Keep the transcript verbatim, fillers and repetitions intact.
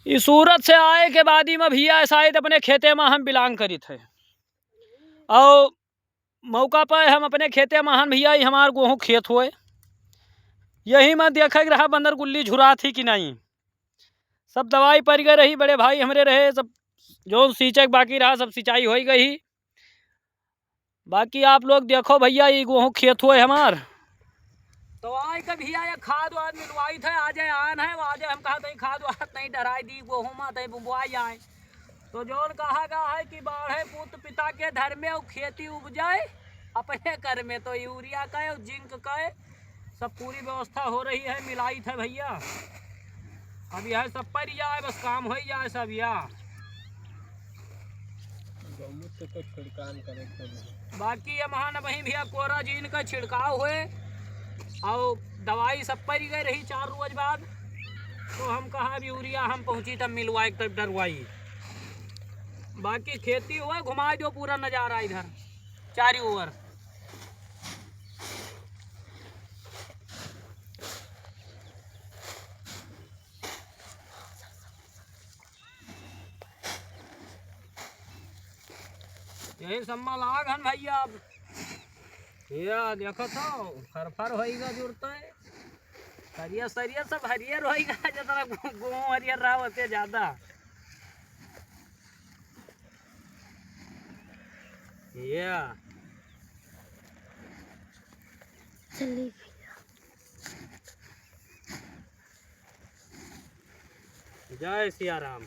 ई सूरत से आए के बादी मा भइया शायद अपने खेते मा हम belong करित है। और मौका पे हम अपने खेते मा हन भइया, ई हमार गोहूँ खेत होए। यही मा देखे के रहा बंदर गुल्ली झुरात ही कि नाहीं। सब दवाई परि गए रही, बड़े भाई हमरे रहे, सब जौन सींचे के बाकी रहा सब सिंचाई होइ गई। बाकी आप लोग देखो भइया, ई गोहूँ खेत होए हमार। तो आए के भइया ये खाद वाद मिलवाइत है, आजे आन है, आजे हम कहा तई खाद वाद नहीं डराई दी, गोहूँ मा तई बुबुआई आए। तो जौन कहा गा है कि बाढ़े पूत पिता के धर्मे और खेती उपजाए अपने कर में, तो यूरिया का और जिंक का सब पूरी व्यवस्था हो रही है, मिलाइत है भइया। अब यह सब परि जाए, बस काम होइ जाए सब या। गौमूत्र के छिड़कान करे के पड़ी। बाकी ये महान वहीं भइया कोराजीन का छिड़काव होए और दवाई सब परि गए रही चार रोज बाद। तो हम कहा अब यूरिया हम पहुँची तब मिलवाए तब डरवाई। बाकी खेती हुआ, घुमा दो पूरा नज़ारा इधर चारी ओर। यही सम्मा लाग हन भइया। अब या देखत हो, फरफर होइगा जुरते। सरिया, सरिया सब हरियर होइगा, जतना गो-, गोहूँ हरियर रहा होते ज्यादा। या। चलिए भइया। जय सिया राम।